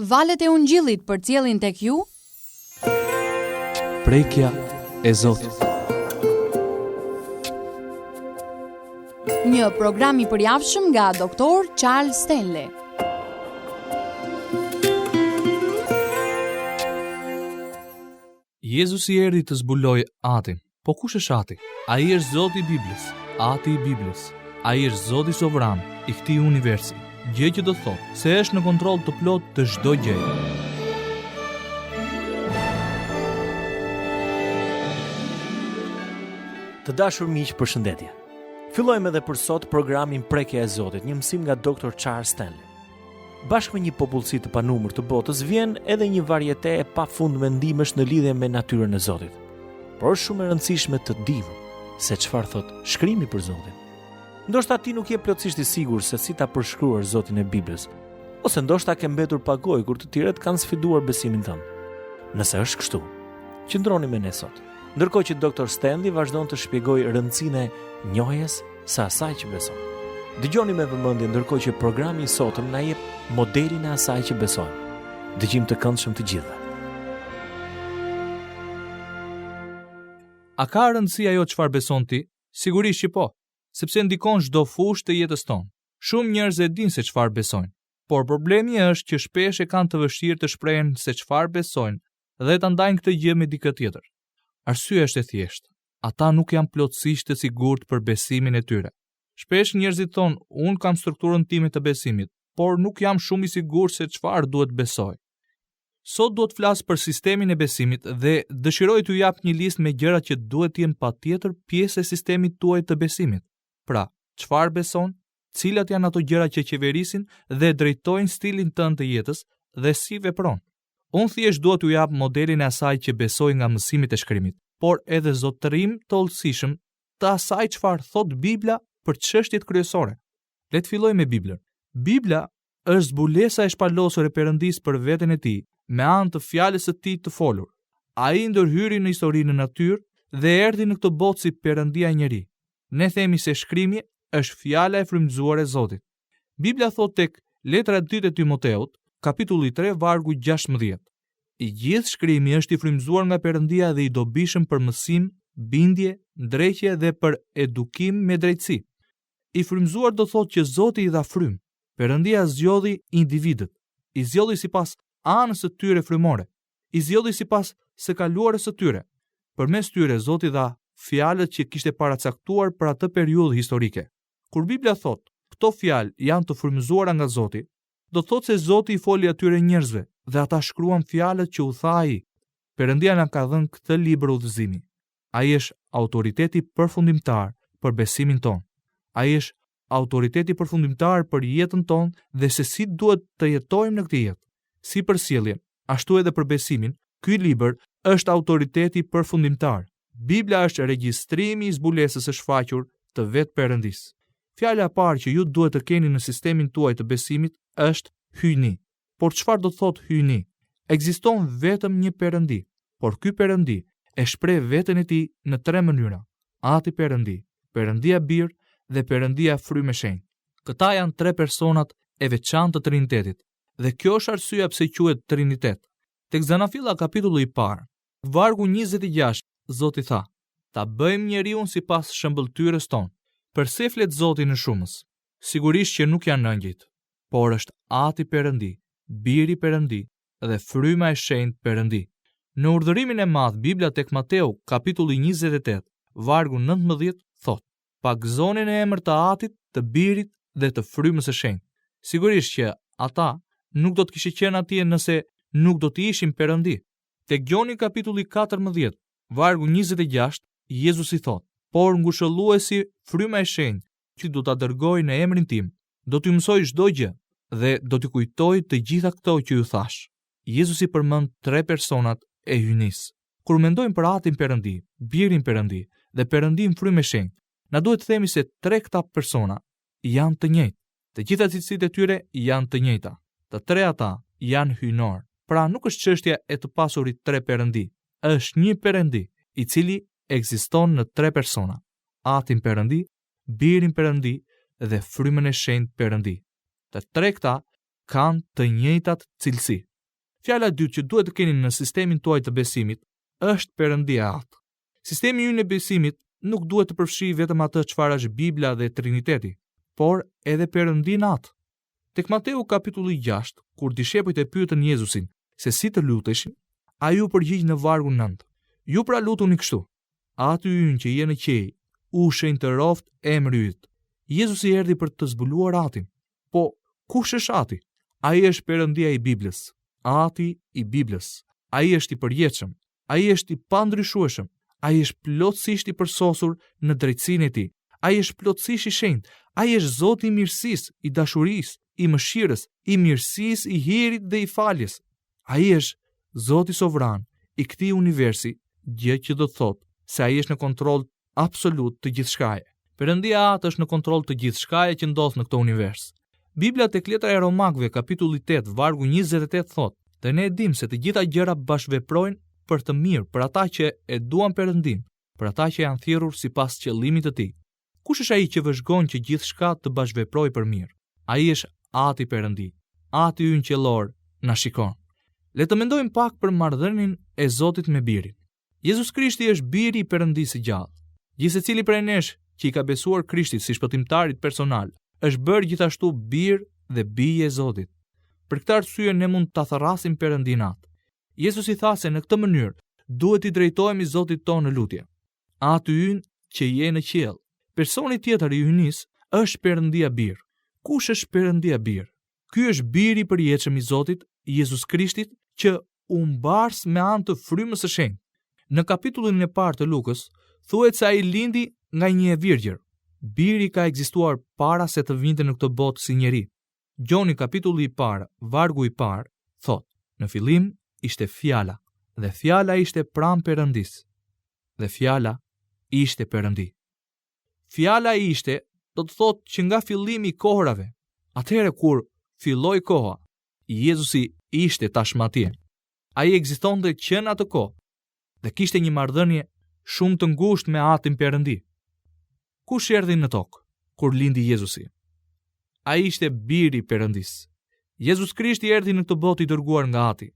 Valët e Ungjillit përcjellin tek ju Prekja e Zotit. Një program i përjavshëm nga Dr. Charles Stanley. Jezusi erdhi të zbulojë Atin. Po kush është Ati? Ai është Zoti i Biblës, Ati i Biblës. Ai është Zoti sovran i këtij universi, gjë që do të thotë se është në kontroll të plotë të çdo gjëje. Të dashur miq, përshëndetje. Fillojmë edhe për sot programin Prekja e Zotit, një mësim nga Dr. Charles Stanley. Bashkë me një popullsi të panumërt të botës vjen edhe një variete e pafund mendimesh në lidhje me natyrën e Zotit. Por është shumë e rëndësishme të dimë se çfarë thotë shkrimi për Zotin. Ndoshta ti nuk je plotësisht i sigurt se si ta përshkruash Zotin e Biblës, ose ndoshta ke mbetur pa gojë kur të tjerët kanë sfiduar besimin tënd. Nëse është kështu, qëndroni me ne sot. Ndërkohë që Dr. Stanley vazhdon të shpjegojë rëndësinë e njohjes së asaj që beson. Dëgjoni me vëmendje ndërkohë që programi i sotëm na jep modelin e asaj që besojmë. Dëgjim të këndshëm të gjithëve. A ka rëndësi ajo çfarë beson ti? Sigurisht që po, sepse ndikon çdo fushë të jetës tonë. Shumë njerëz e dinë se çfarë besojnë, por problemi është që shpesh e kanë të vështirë të shprehen se çfarë besojnë dhe ta ndajnë këtë gjë me dikë tjetër. Arsyeja është e thjeshtë. Ata nuk janë plotësisht të sigurt për besimin e tyre. Shpesh njerëzit thonë, unë kam strukturën time të besimit, por nuk jam shumë i sigurt se çfarë duhet të besoj. Sot dua të flas për sistemin e besimit dhe dëshiroj t'ju jap një listë me gjërat që duhet të jenë patjetër pjesë e sistemit tuaj të besimit. Pra, çfarë beson, cilat janë ato gjëra që qeverisin dhe drejtojnë stilin tënd të jetës dhe si vepron. Unë thjesht dua t'ju jap modelin e asaj që besoj nga mësimet e shkrimit, por edhe zotërim të hollësishëm të asaj çfarë thotë Bibla për çështjet kryesore. Le të fillojmë me Biblën. Bibla është zbulesa e shpalosur e Perëndisë për veten e tij me anë të fjalës së tij të folur. Ai ndërhyri në histori në natyrë dhe erdhi në këtë botë si Perëndia njeri. Ne themi se shkrimi është fjala e frymëzuar e Zotit. Bibla thotë tek Letra e dytë e Timoteut, kapitulli 3, vargu 16. I gjithë shkrimi është i frymëzuar nga Perëndia dhe i dobishëm për mësim, bindje, ndreqje dhe për edukim me drejtësi. I frymëzuar do thotë që Zoti i dha frymë. Perëndia zgjodhi individët. I zgjodhi sipas anës së tyre frymore. I zgjodhi sipas së kaluarës së tyre. Përmes tyre Zoti dha fjalët që kishte paracaktuar për atë periudhë historike. Kur Bibla thotë, këto fjalë janë të frymëzuara nga Zoti, do të thotë se Zoti i foli atyre njerëzve dhe ata shkruan fjalët që u tha ai. Perëndia na ka dhënë këtë libër udhëzimi. Ai është autoriteti përfundimtar për besimin tonë. Ai është autoriteti përfundimtar për jetën tonë dhe se si duhet të jetojmë në këtë jetë. Si për sjelljen, ashtu edhe për besimin, ky libër është autoriteti përfundimtar. Bibla është regjistrimi i zbulesës së shfaqur të vetë Perëndisë. Fjala e parë që ju duhet të keni në sistemin tuaj të besimit është hyjni. Por çfarë do të thotë hyjni? Ekziston vetëm një Perëndi, por ky Perëndi e shpreh veten e tij në tre mënyra: Ati Perëndi, Perëndia Bir dhe Perëndia Frymë e Shenjtë. Këta janë tre personat e veçantë të Trinitetit dhe kjo është arsyeja pse quhet Trinitet. Tek Zanafilla kapitulli i parë, Vargu 26, Zoti tha, ta bëjmë njeriun sipas shëmbëlltyrës tonë. Përse flet Zoti në shumës? Sigurisht që nuk janë engjëjt, por është Ati Perëndi, Biri Perëndi dhe Fryma e Shenjtë Perëndi. Në urdhërimin e madh Bibla tek Mateu, kapitulli 28, vargu 19 thotë: Pagëzoni në emër të Atit, të Birit dhe të Frymës së Shenjtë. Sigurisht që ata nuk do të kishin qenë atje nëse nuk do të ishin Perëndi. Tek Gjoni kapitulli 14, vargu 26, Jezusi thotë: Por ngushëlluesi Fryma e Shenjtë, që do ta dërgoj në emrin tim, do t'ju mësojë çdo gjë dhe do t'ju kujtojë të gjitha këto që ju thashë. Jezusi përmend tre personat e hyjnisë. Kur mendojmë për Atin Perëndi, Birin Perëndi dhe Perëndinë Frymë e Shenjtë, na duhet të themi se tre këta persona janë të njëjtë. Të gjitha cilësitë e tyre janë të njëjta. Të tre ata janë hyjnorë. Pra nuk është çështja e të pasurit tre perëndi, është një perëndi, i cili ekziston në tre persona, Atin Perëndi, Birin Perëndi dhe Frymën e Shenjtë Perëndi. Të tre këta kanë të njëjtat cilësi. Fjala e dytë që duhet të keni në sistemin tuaj të besimit është Perëndia Atë. Sistemi ynë i besimit nuk duhet të përfshijë vetëm atë çfarë është Bibla dhe Triniteti, por edhe Perëndinë Atë. Tek Mateu kapitulli 6, kur dishepujt e pyetën Jezusin se si të luteshin, ai u përgjigj në vargun 9. Ju pra lutuni kështu: Ati ynë që je në qiej, u shenjtëroftë emri yt. Jezusi erdhi për të zbuluar Atin. Po, kush është Ati? Ai është Perëndia i Biblës, Ati i Biblës. Ai është i përjetshëm, ai është i pandryshueshëm, ai është plotësisht i përsosur në drejtësinë e tij. Ai është plotësisht i shenjtë, ai është Zoti i mirësisë, i dashurisë, i mëshirës, i mirësisë, i hirit dhe i faljes. Ai është Zoti sovran i këtij universi, gjë që do të thotë se ai është në kontroll absolut të gjithçkaje. Perëndia Atë është në kontroll të gjithçkaje që ndodh në këtë univers. Bibla tek letra e Romakëve kapitulli 8 vargu 28 thotë, dhe ne e dimë se të gjitha gjërat bashkëveprojnë për të mirë për ata që e duan Perëndinë, për ata që janë thirrur sipas qëllimit të tij. Kush është ai që vëzhgon që gjithçka të bashkëveprojë për mirë? Ai është Ati Perëndi. Ati ynë qiellor na shikon. Le të mendojmë pak për marrëdhënien e Zotit me Birin. Jezus Krishti është Biri i Perëndisë së gjallë. Gjithsecili prej nesh që i ka besuar Krishtit si shpëtimtarit personal, është bërë gjithashtu bir dhe bijë e Zotit. Për këtë arsye ne mund ta thërrasim Perëndinë Atë. Jezusi tha se në këtë mënyrë duhet t'i drejtohemi Zotit tonë në lutje. Ati ynë që je në qiell. Personi tjetër i hyjnisë është Perëndia Bir. Kush është Perëndia Bir? Ky është Biri i përjetshëm i Zotit, Jezus Krishtit, që u mbars me anë të Frymës së Shenjtë. Në kapitullin e parë të Lukës, thuhet se ai lindi nga një e virgjër. Biri ka ekzistuar para se të vinte në këtë botë si njeri. Gjoni kapitulli i parë, vargu i parë, thotë, në fillim ishte fjala, dhe fjala ishte pranë Perëndisë, dhe fjala ishte Perëndi. Fjala ishte, do të thotë që nga fillimi i kohërave, atëherë kur filloi koha, Jezusi ishte tashmë atje. Ai ekzistonte që në atë kohë dhe kishte një marrëdhënie shumë të ngushtë me Atin Perëndi. Kush erdhi në tokë kur lindi Jezusi? Ai ishte biri i Perëndisë. Jezus Krishti erdhi në këtë botë i dërguar nga Ati.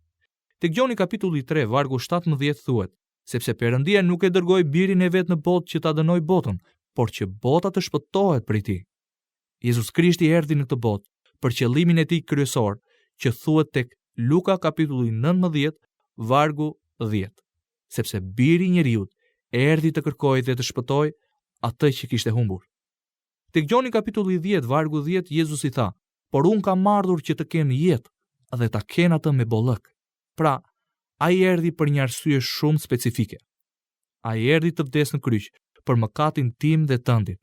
Tek Gjoni kapitulli 3, vargu 17 thuhet, sepse Perëndia nuk e dërgoi birin e vet në botë që ta dënojë botën, por që bota të shpëtohet prej tij. Jezus Krishti erdhi në këtë botë për qëllimin e tij kryesor, që thuhet tek Luka kapitulli 19, vargu 10. Sepse biri i njeriut erdhi të kërkojë dhe të shpëtojë atë që kishte humbur. Tek Gjoni kapitulli 10, vargu 10, Jezusi tha, por unë kam ardhur që të kenë jetë dhe ta kenë atë me bollëk. Pra, ai erdhi për një arsye shumë specifike. Ai erdhi të vdesë në kryq për mëkatin tim dhe tëndin.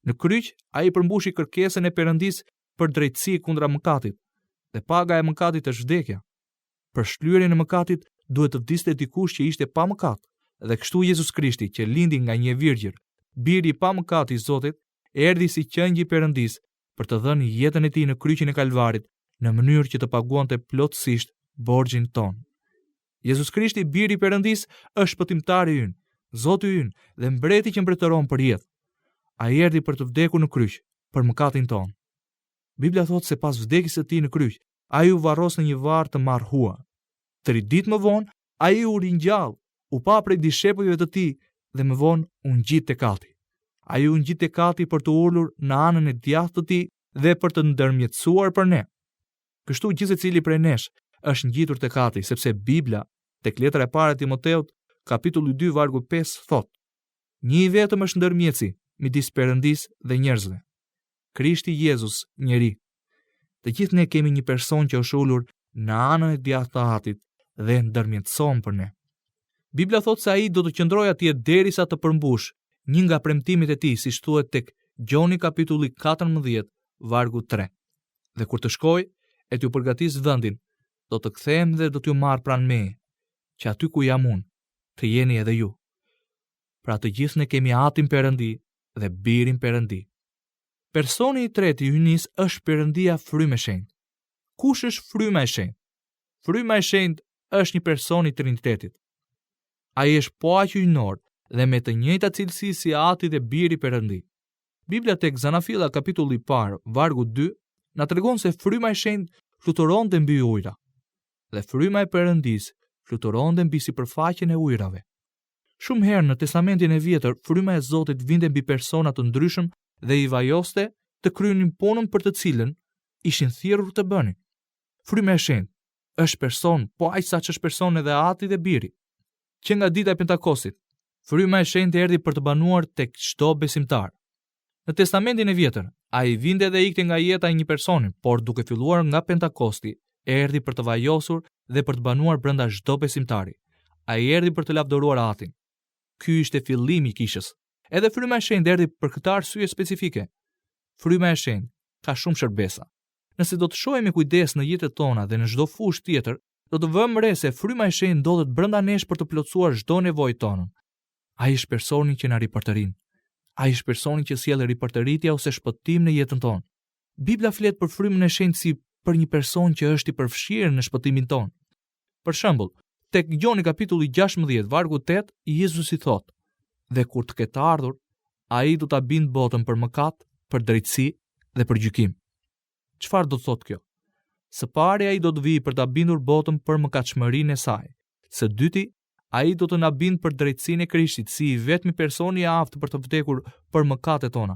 Në kryq, ai përmbushi kërkesën e Perëndisë për drejtësi kundra mëkatit, dhe paga e mëkatit është vdekja. Për shlyerjen e mëkatit duhet të vdiste dikush që ishte pa mëkat, dhe kështu Jezus Krishti që lindi nga një e virgjër, biri i pamëkat i Zotit, erdhi si qengj i Perëndisë për të dhënë jetën e tij në kryqin e Kalvarit në mënyrë që të paguante plotësisht borxhin tonë. Jezus Krishti, biri i Perëndisë, është shpëtimtari ynë, Zoti ynë dhe mbreti që mbretëron për jetë. Ai erdhi për të vdekur në kryq për mëkatin tonë. Bibla thotë se pas vdekjes së tij në kryq, ai u varros në një varr të marrë hua. Tri ditë më vonë, ai u ringjall, u pa prej dishepujve të tij dhe më vonë u ngjit tek Ati. Ai u ngjit tek Ati për t'u ulur në anën e djathtë të tij dhe për të ndërmjetësuar për ne. Kështu gjithsecili prej nesh është ngjitur tek Ati, sepse Bibla, tek letra e parë e Timoteut, kapitulli 2 vargu 5 thotë: Një i vetëm është ndërmjetësi midis Perëndisë dhe njerëzve. Krishti Jezus, njeri. Të gjithë ne kemi një person që është ulur në anën e djathtë të Atit dhe ndërmjetëson për ne. Bibla thotë se ai do të qëndrojë atje derisa të përmbushë një nga premtimet e tij, siç thuhet tek Gjoni kapitulli 14, vargu 3. Dhe kur të shkoj e t'ju përgatis vendin, do të kthehem dhe do t'ju marr pranë meje, që aty ku jam unë, të jeni edhe ju. Pra të gjithë ne kemi Atin Perëndi dhe Birin Perëndi. Personi i tretë i hyjnisë është Perëndia Frymë e Shenjtë. Kush është Fryma e Shenjtë? Fryma e Shenjtë është një person i Trinitetit. Ai është po aq hyjnor dhe me të njëjtat cilësi si Ati dhe Biri Perëndi. Bibla tek Zanafilla kapitulli i parë, vargu 2, na tregon se Fryma e Shenjtë fluturonte mbi ujëra. Dhe fryma e Perëndisë fluturonte mbi sipërfaqen e ujërave. Shumë herë në Testamentin e Vjetër, fryma e Zotit vinte mbi persona të ndryshëm dhe i vajoste të kryenin punën për të cilën ishin thirrur të bënin. Fryma e Shenjtë është person, po aq sa ç'është person edhe Ati dhe Biri. Që nga dita e Pentakostit, Fryma e Shenjtë erdhi për të banuar tek çdo besimtar. Në Testamentin e Vjetër, ai vinte dhe ikte nga jeta e një personi, por duke filluar nga Pentakosti, erdhi për të vajosur dhe për të banuar brenda çdo besimtari. Ai erdhi për të lavdëruar Atin. Ky ishte fillimi i kishës. Edhe Fryma e Shenjtë erdhi për këtë arsye specifike. Fryma e Shenjtë ka shumë shërbesa. Nëse do të shohim me kujdes në jetët tona dhe në çdo fushë tjetër, do të vëmë re se Fryma e Shenjtë ndodhet brenda nesh për të plotësuar çdo nevojë tonën. Ai është personi që na ripërtërin. Ai është personi që sjell ripërtëritje ose shpëtim në jetën tonë. Bibla flet për Frymën e Shenjtë si për një person që është i përfshirë në shpëtimin tonë. Për shembull, tek Gjoni kapitulli 16, vargu 8, Jezusi thotë: "Dhe kur të ketë ardhur, ai do ta bindë botën për mëkat, për drejtësi dhe për gjykim." Çfarë do të thotë kjo? Së pari ai do të vijë për ta bindur botën për mëkatshmërinë e saj. Së dyti, Ai do të na bindë për drejtësinë e Krishtit si i vetmi person i aftë për të vdekur për mëkatet tona.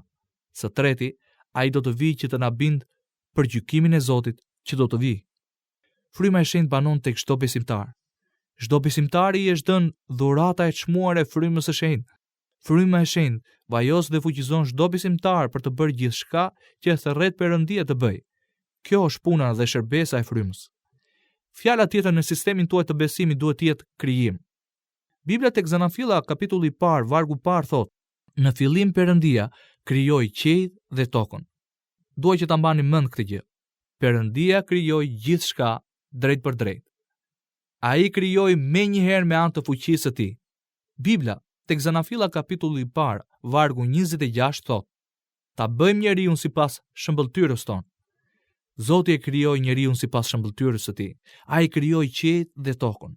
Së treti, ai do të vijë që të na bindë për gjykimin e Zotit që do të vijë. Fryma e Shenjtë banon tek çdo besimtar. Çdo besimtari i është dhënë dhurata e çmuar e Frymës së Shenjtë. Fryma e Shenjtë vajos dhe fuqizon çdo besimtar për të bërë gjithçka që e thërret Perëndia të bëjë. Kjo është puna dhe shërbesa e Frymës. Fjala tjetër në sistemin tuaj të besimit duhet të jetë krijim. Bibla tek Zanafilla kapitulli i parë, vargu i parë thotë: Në fillim Perëndia krijoi qiejt dhe tokën. Dua që ta mbani mend këtë gjë. Perëndia krijoi gjithçka drejtpërdrejt. Ai krijoi menjëherë me anë të fuqisë së tij. Bibla, tek Zanafilla kapitulli i parë, vargu 26 thotë: Ta bëjmë njeriun sipas shëmbëlltyrës tonë. Zoti e krijoi njeriun sipas shëmbëlltyrës së tij. Ai krijoi qiejt dhe tokën.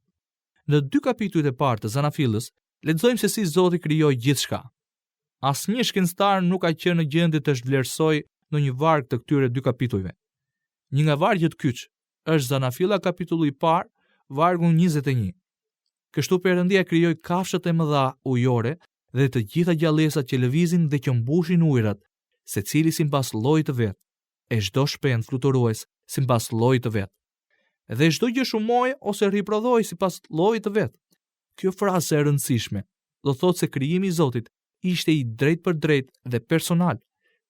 Në dy kapitujt e parë të Zanafillës, lexojmë se si Zoti krijoi gjithçka. Asnjë shkencëtar nuk ka qenë në gjendje të zhvlerësojë ndonjë varg të këtyre dy kapitujve. Një nga vargjet kyç është Zanafilla kapitulli i parë, vargu 21. Kështu Perëndia krijoi kafshët e mëdha ujore dhe të gjitha gjallesat që lëvizin dhe që mbushin ujërat, secili sipas llojit të vet, e çdo shpend fluturues sipas llojit të vet. Dhe çdo gjë shumohej ose riprodhohej sipas llojit të vet. Kjo frazë e rëndësishme do të thotë se krijimi i Zotit ishte i drejtpërdrejtë dhe personal.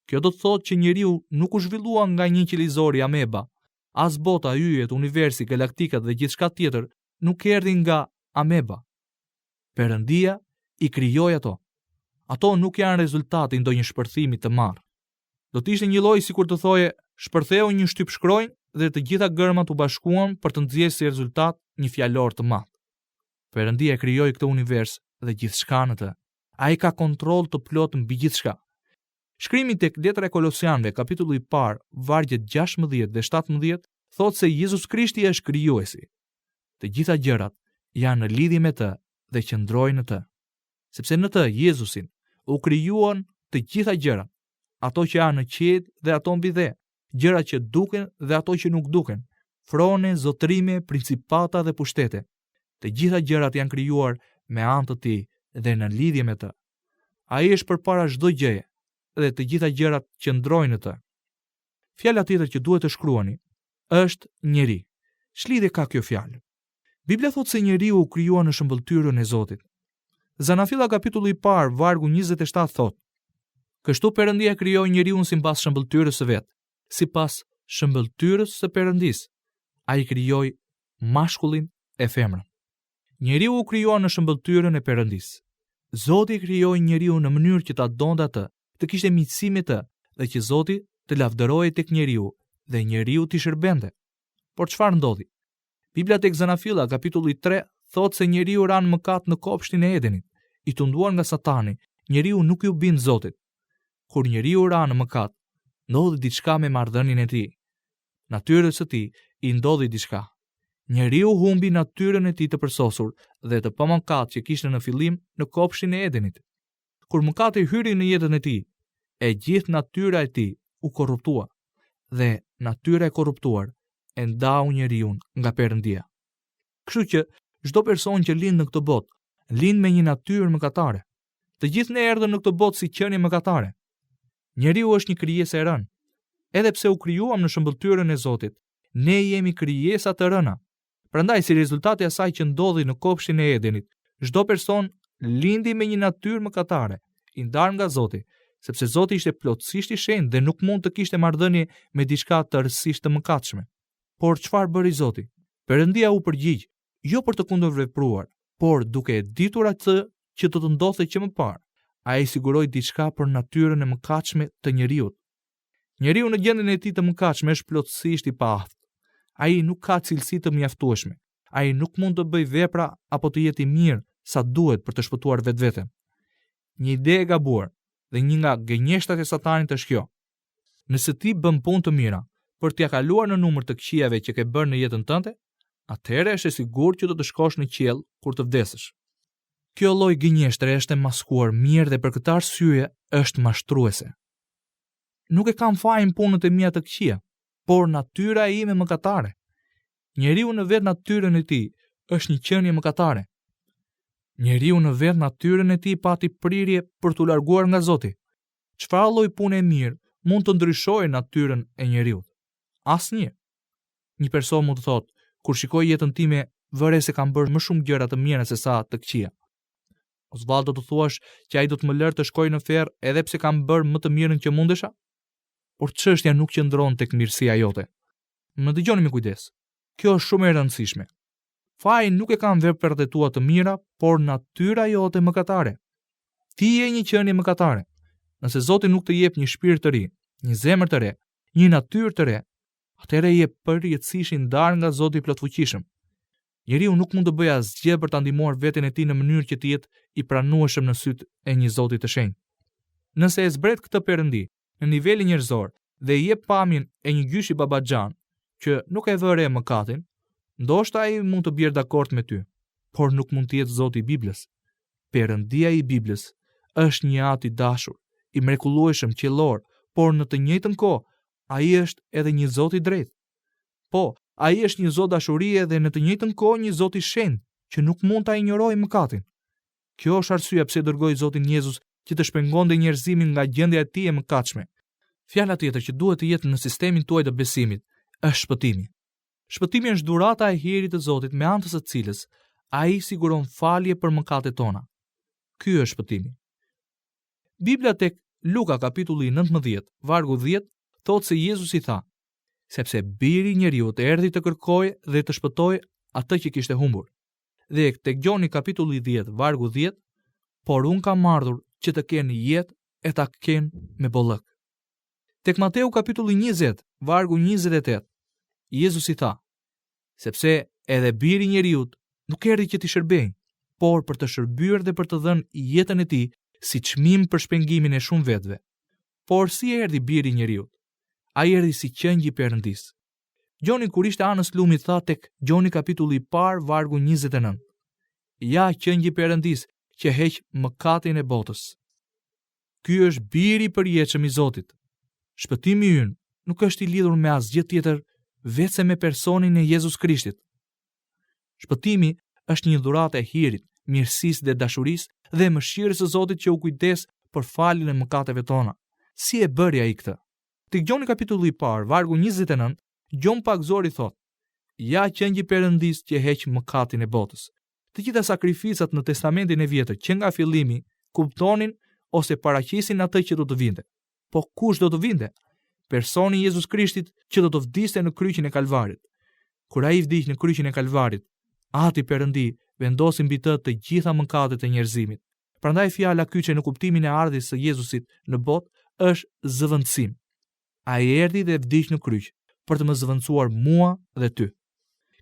Kjo do të thotë që njeriu nuk u zhvillua nga një qelizori ameba. As bota, yjet, universi, galaktikat dhe gjithçka tjetër nuk erdhi nga ameba. Perëndia i krijoi ato. Ato nuk janë rezultat i ndonjë shpërthimi të marrë. Do të ishte njëlloj sikur të thoje shpërtheu një shtypshkronjë dhe të gjitha gërmat u bashkuan për të nxjerrë si rezultat një fjalor të madh. Perëndia e krijoi këtë univers dhe gjithçka në të. Ai ka kontroll të plotë mbi gjithçka. Shkrimi tek Letra e Kolosianëve, kapitulli i parë, vargjet 16 dhe 17, thotë se Jezus Krishti është krijuesi. Të gjitha gjërat janë në lidhje me të dhe qëndrojnë në të. Sepse në të, Jezusin, u krijuan të gjitha gjërat, ato që janë në qiejt dhe ato mbi dhe, gjërat që duken dhe ato që nuk duken, frone, zotërime, principata dhe pushtete. Të gjitha gjërat janë krijuar me anë të tij dhe në lidhje me të. Ai është përpara çdo gjëje dhe të gjitha gjërat qëndrojnë në të. Fjala tjetër që duhet të shkruani është njeri. Ç'lidhje ka kjo fjalë? Bibla thotë se njeriu u krijua në shëmbëlltyrën e Zotit. Zanafilla kapitulli i parë, vargu 27 thotë: Kështu Perëndia krijoi njeriun sipas shëmbëlltyrës së vet, sipas shëmbëlltyrës së Perëndisë. Ai krijoi mashkullin e femrën. Njeriu u krijua në shëmbëlltyrën e Perëndisë. Zoti e krijoi njeriun në mënyrë që ta donte atë, të kishte miqësi me të dhe që Zoti të lavdërohej tek njeriu dhe njeriu t'i shërbente. Por çfarë ndodhi? Bibla tek Zanafilla, kapitulli 3, thotë se njeriu ra në mëkat në kopshtin e Edenit. I tunduar nga Satani, njeriu nuk iu bind Zotit. Kur njeriu ra në mëkat, ndodhi diçka me marrëdhënien e tij. Natyrës së tij i ndodhi diçka. Njeriu humbi natyrën e tij të përsosur dhe të pamëkat që kishte në fillim në kopshtin e Edenit. Kur mëkati hyri në jetën e tij, e gjithë natyra e tij u korruptua dhe natyra e korruptuar e ndau njeriun nga Perëndia. Kështu që çdo person që lind në këtë botë, lind me një natyrë mëkatare. Të gjithë ne erdhëm në këtë botë si qenie mëkatare. Njeriu është një krijesë e rënë. Edhe pse u krijuam në shëmbëlltyrën e Zotit, ne jemi krijesa të rëna. Prandaj si rezultat i asaj që ndodhi në kopshtin e Edenit, çdo person lindi me një natyrë mëkatare, i ndarë nga Zoti, sepse Zoti ishte plotësisht i shenjtë dhe nuk mund të kishte marrëdhënie me diçka tërësisht të mëkatshme. Por çfarë bëri Zoti? Perëndia u përgjigj, jo për të kundërvepruar, por duke e ditur atë që do të ndodhte që më parë, ai siguroi diçka për natyrën e mëkatshme të njeriut. Njeriu në gjendjen e tij të mëkatshme është plotësisht i paaftë. Ai nuk ka cilësi të mjaftueshme. Ai nuk mund të bëjë vepra apo të jetë i mirë sa duhet për të shpëtuar vetveten. Një ide e gabuar dhe një nga gënjeshtrat e Satanit është kjo. Nëse ti bën punë të mira për t'ia kaluar në numër të këqijave që ke bërë në jetën tënde, atëherë është e sigurt që do të shkosh në qiell kur të vdesësh. Kjo lloj gënjeshtre është e maskuar mirë dhe për këtë arsye është mashtruese. Nuk e kam fajin punët e mia të këqija, por natyra ime mëkatare. Njeriu në vetë natyrën e tij është një qenie mëkatare. Njeriu në vetë natyrën e tij pati prirje për t'u larguar nga Zoti. Çfarë lloj pune e mirë mund të ndryshojë natyrën e njeriut? Asnjë. Një person mund të thotë, kur shikoj jetën time, vë re se kam bërë më shumë gjëra të mira se sa të këqija. Mos vallë do të thuash që ai do të më lërë të shkoj në ferr edhe pse kam bërë më të mirën që mundesha? Por çështja nuk qëndron tek mirësia jote. Më dëgjoni me kujdes. Kjo është shumë e rëndësishme. Fajin nuk e kanë veprat e tua të mira, por natyra jote mëkatare. Ti je një qenie mëkatare. Nëse Zoti nuk të jep një shpirt të ri, një zemër të re, një natyrë të re, atëherë je përjetësisht i ndarë nga Zoti i plotfuqishëm. Njeriu nuk mund të bëjë asgjë për ta ndihmuar veten e tij në mënyrë që të jetë i pranueshëm në sytë e një Zoti të shenjtë. Nëse e zbret këtë perëndi në nivelin njerëzor dhe i jep pamjen e një gjyshi babaxhan që nuk e vë re mëkatin, ndoshta ai mund të bjerë dakord me ty, por nuk mund të jetë Zoti i Biblës. Perëndia i Biblës është një atë i dashur, i mrekullueshëm qiellor, por në të njëjtën kohë ai është edhe një Zot i drejtë. Po, ai është një Zot dashurie dhe në të njëjtën kohë një Zot i shenjtë që nuk mund ta injorojë mëkatin. Kjo është arsyeja pse dërgoi Zotin Jezus që të shpengonte njerëzimin nga gjendja e tij e mëkatshme. Fjala tjetër që duhet të jetë në sistemin tuaj të besimit është shpëtimi. Shpëtimi është dhurata e hirit të Zotit me anë të së cilës ai siguron falje për mëkatet tona. Ky është shpëtimi. Bibla tek Luka kapitulli 19, vargu 10, thotë se Jezusi tha: Sepse biri i njeriut erdhi të kërkojë dhe të shpëtojë atë që kishte humbur. Dhe tek Gjoni kapitulli 10, vargu 10, por unë kam ardhur që të kenë jetë e ta kenë me bollëk. Tek Mateu kapitulli 20, vargu 28, Jezusi tha, sepse edhe biri i njeriut nuk erdhi që t'i shërbejnë, por për të shërbyer dhe për të dhënë jetën e tij si çmim për shpengimin e shumë vetëve. Por si erdhi biri i njeriut? Ai erdhi si qengji i Perëndisë. Gjoni kur ishte anës lumit tha tek Gjoni kapitulli i parë vargu 29. Ja qengji i Perëndisë që heq mëkatin e botës. Ky është biri i përjetshëm i Zotit. Shpëtimi ynë nuk është i lidhur me asgjë tjetër veçse me personin e Jezus Krishtit. Shpëtimi është një dhuratë e hirit, mirësisë dhe dashurisë dhe mëshirës së Zotit që u kujdes për faljen e mëkateve tona. Si e bëri ai këtë? Tek Gjoni kapitulli i parë, vargu 29, Gjon Pagëzori thotë: Ja qengji i Perëndisë që heq mëkatin e botës. Të gjitha sakrificat në Testamentin e Vjetër që nga fillimi kuptonin ose paraqisnin atë që do të vinte. Po kush do të vinte? Personi i Jezus Krishtit që do të vdiste në kryqin e Kalvarit. Kur ai vdiq në kryqin e Kalvarit, Ati Perëndi vendosi mbi të të gjitha mëkatet e njerëzimit. Prandaj fjala kyçe në kuptimin e ardhjes së Jezusit në botë është zëvendësim. Ai erdhi dhe vdiq në kryq për të më zëvendësuar mua dhe ty.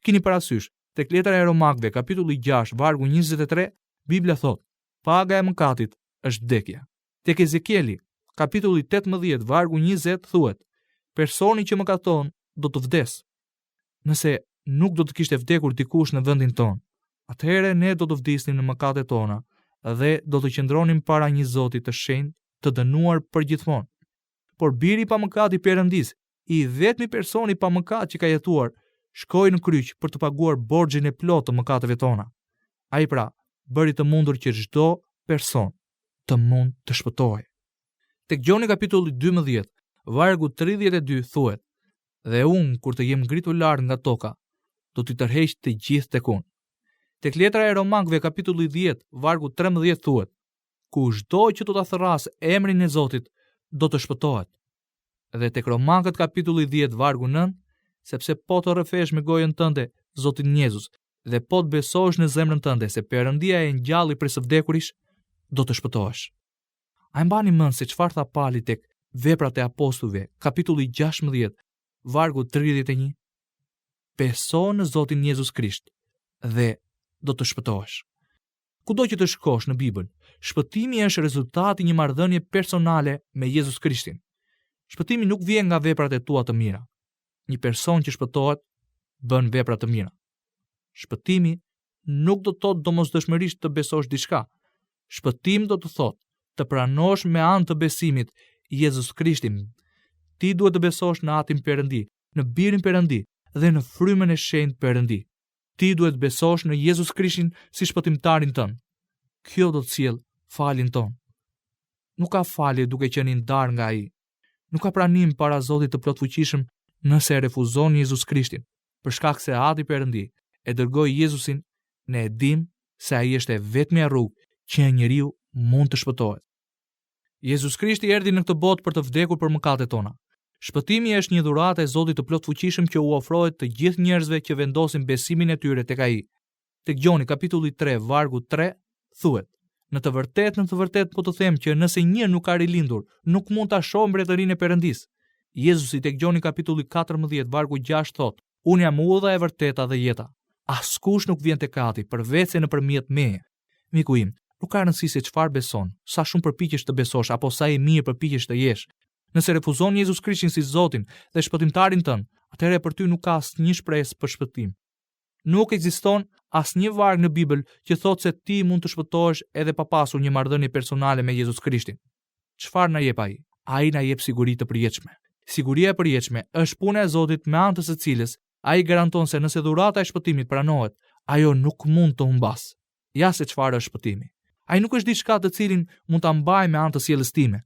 Kini parasysh, tek letra e Romakëve, kapitulli 6, vargu 23, Bibla thotë: Paga e mëkatit është vdekja. Tek Ezekieli, kapitulli 18, vargu 20 thuhet: Personi që mëkaton do të vdesë. Nëse nuk do të kishte vdekur dikush në vendin tonë, atëherë ne do të vdisnim në mëkatet tona dhe do të qëndronim para një Zoti të shenjtë, të dënuar përgjithmonë. Por biri i pamëkat i Perëndisë, i vetmi person i pamëkat që ka jetuar, Shkoi në kryq për të paguar borxhin e plotë të mëkateve tona. Ai pra, bëri të mundur që çdo person të mund të shpëtohej. Tek Gjoni kapitulli 12, vargu 32 thuhet: Dhe unë kur të jem ngritur lart nga toka, do t'i tërheq të gjithë tek unë. Tek letra e Romakëve kapitulli 10, vargu 13 thuhet: Kushdo që do ta thërrasë emrin e Zotit, do të shpëtohet. Dhe tek Romakët kapitulli 10 vargu 9, sepse po të rrëfesh me gojën tënde Zotin Jezus dhe po të besosh në zemrën tënde se Perëndia e ngjalli prej së vdekurish, do të shpëtohesh. A e mbani mend se çfarë tha Pali tek Veprat e Apostujve, kapitulli 16, vargu 31? Beso në Zotin Jezus Krisht dhe do të shpëtohesh. Kudo që të shkosh në Bibël, shpëtimi është rezultati i një marrëdhënie personale me Jezus Krishtin. Shpëtimi nuk vjen nga veprat e tua të mira. Një person që shpëtohet bën vepra të mira. Shpëtimi nuk do të thotë domosdoshmërisht të besosh diçka. Shpëtim do të thotë të pranosh me anë të besimit Jezus Krishtin. Ti duhet të besosh në Atin Perëndi, në Birin Perëndi dhe në Frymën e Shenjtë Perëndi. Ti duhet të besosh në Jezus Krishtin si shpëtimtarin tënd. Kjo do të sjellë faljen tonë. Nuk ka falje duke qenë i ndarë nga Ai. Nuk ka pranim para Zotit të plotfuqishëm nëse e refuzon Jezus Krishtin. Për shkak se Ati Perëndi e dërgoi Jezusin, ne e dimë se ai është e vetmja rrugë që njeriu mund të shpëtohet. Jezus Krishti erdhi në këtë botë për të vdekur për mëkatet tona. Shpëtimi është një dhuratë e Zotit të plotfuqishëm që u ofrohet të gjithë njerëzve që vendosin besimin e tyre tek ai. Tek Gjoni kapitulli 3 vargu 3 thuhet: Në të vërtetë, në të vërtetë po të them që nëse një nuk ka rilindur, nuk mund ta shohë mbretërinë e Perëndisë. Jezusi tek Gjoni kapitulli 14 vargu 6 thotë: Unë jam udha e vërteta dhe jeta. Askush nuk vjen tek Ati përveçse nëpërmjet meje. Miku im, nuk ka rëndësi se çfarë beson, sa shumë përpiqesh të besosh apo sa i mirë përpiqesh të jesh. Nëse refuzon Jezus Krishtin si Zotin dhe Shpëtimtarin tënd, atëherë për ty nuk ka asnjë shpresë për shpëtim. Nuk ekziston asnjë varg në Bibël që thotë se ti mund të shpëtohesh edhe pa pasur një marrëdhënie personale me Jezus Krishtin. Çfarë na jep ai? Ai na jep siguri të përjetshme. Siguria e përjetshme është puna e Zotit me anë të së cilës ai garanton se nëse dhurata e shpëtimit pranohet, ajo nuk mund të humbasë. Ja se çfarë është shpëtimi. Ai nuk është diçka të cilin mund ta mbaj me anë të sjelljes time.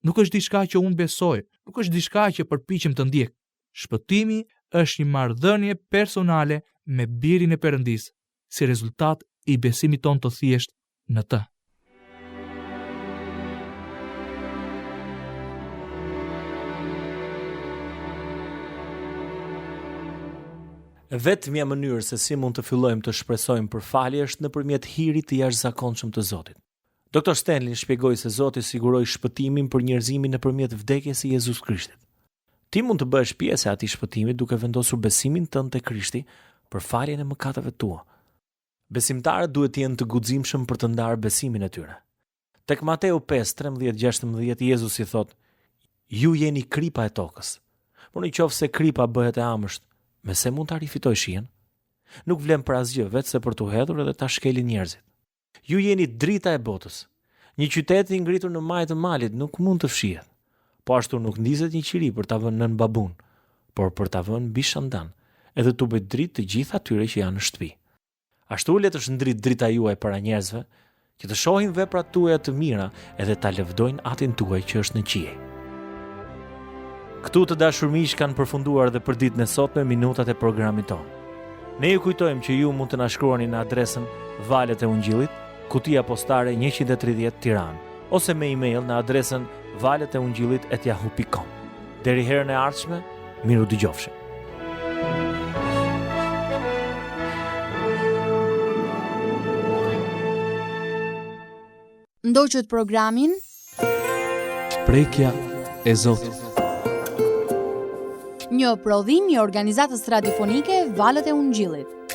Nuk është diçka që unë besoj, nuk është diçka që përpiqem të ndjek. Shpëtimi është një marrëdhënie personale me Birin e Perëndisë, si rezultat i besimit tonë të thjeshtë në të. E vetmja mënyrë se si mund të fillojmë të shpresojmë për falje është nëpërmjet hirit të jashtëzakonshëm të Zotit. Doktor Stanley shpjegoi se Zoti siguroi shpëtimin për njerëzimin nëpërmjet vdekjes së Jezus Krishtit. Ti mund të bëhesh pjesë e atij shpëtimi duke vendosur besimin tënd te Krishti për faljen e mëkateve tua. Besimtarët duhet të jenë të guximshëm për të ndarë besimin e tyre. Tek Mateu 5, 13, 16, Jezusi thotë, Ju jeni kripa e tokës. Por në qoftë se kripa bëhet e amësht, me se mund ta rifitojë shijen? Nuk vlen për asgjë, veçse për t'u hedhur edhe ta shkelin njerëzit. Ju jeni drita e botës. Një qytet i ngritur në majë të malit nuk mund të fshihet. Po ashtu nuk ndizet një qiri për ta vënë nën babun, por për ta vënë mbi shandan, edhe t'u bëjë dritë të gjithë atyre që janë në shtëpi. Ashtu le të shndritë drita juaj para njerëzve, që të shohin veprat tuaja të mira edhe ta lëvdojnë Atin tuaj që është në qiej. Këtu të dashur miq kanë përfunduar dhe për ditën e sotme minutat e programit tonë. Ne ju kujtojmë që ju mund të na shkruani në adresën Valët e Ungjillit, kutia postare 130 Tiranë, ose me email në adresën valëteungjillit@yahoo.com. Deri herën e ardhshme, mirudëgjofshim. Ndoqët programin Prekja e Zotit. Një prodhim i organizatës radiofonike Valët e Ungjillit.